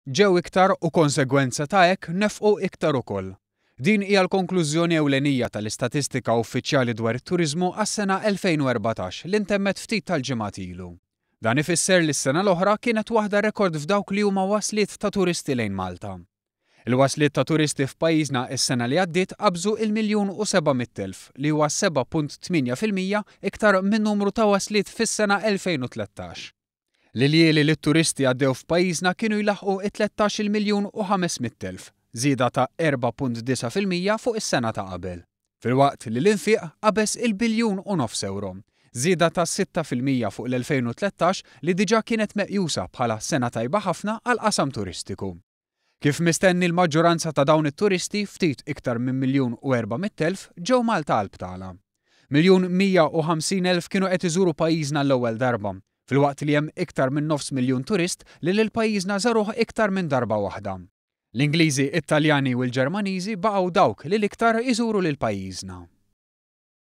Ġew iktar u konsegwenza ta' hekk nefqu iktar ukoll. Din hija l-konklużjoni ewlenija tal-istatistika uffiċjali dwar it-turiżmu għas-sena 2014 li ntemmet ftit tal-ġimgħat ilu. Dan ifisser li s-sena l-oħra kienet waħda rekord f'dawk li huma wasliet ta' turisti lejn Malta. Il-wasliet ta' turisti f'pajjiżna s-sena li għaddiet qabżu il-miljun u 700,000 li huwa 7.8% iktar min-numru ta' wasliet fis-sena 2013. L-iljieli li t-turisti għaddew f'pajjiżna kienu jlaħħqu it-13-il miljun u 500,000, żieda ta' 4.9% fuq is-sena ta' qabel. Filwaqt li l-infiq qabeż il-biljun u nofs euro, żieda ta' 6% fuq l-2013 li diġà kienet meqjusa bħala sena tajba ħafna għall-qasam turistiku. Kif mistenni, l-maġġoranza ta' dawn it-turisti, ftit iktar minn 1,400,000, ġew Malta għal btala. 1,150,000 kienu qed iżuru pajjiżna l-ewwel darba, filwaqt li hemm iktar minn nofs miljun turist li lil pajjiżna żaruh iktar minn darba waħda. L-Ingliżi, it-Taljani u l-Ġermaniżi baqgħu dawk li l-iktar iżuru lil pajjiżna.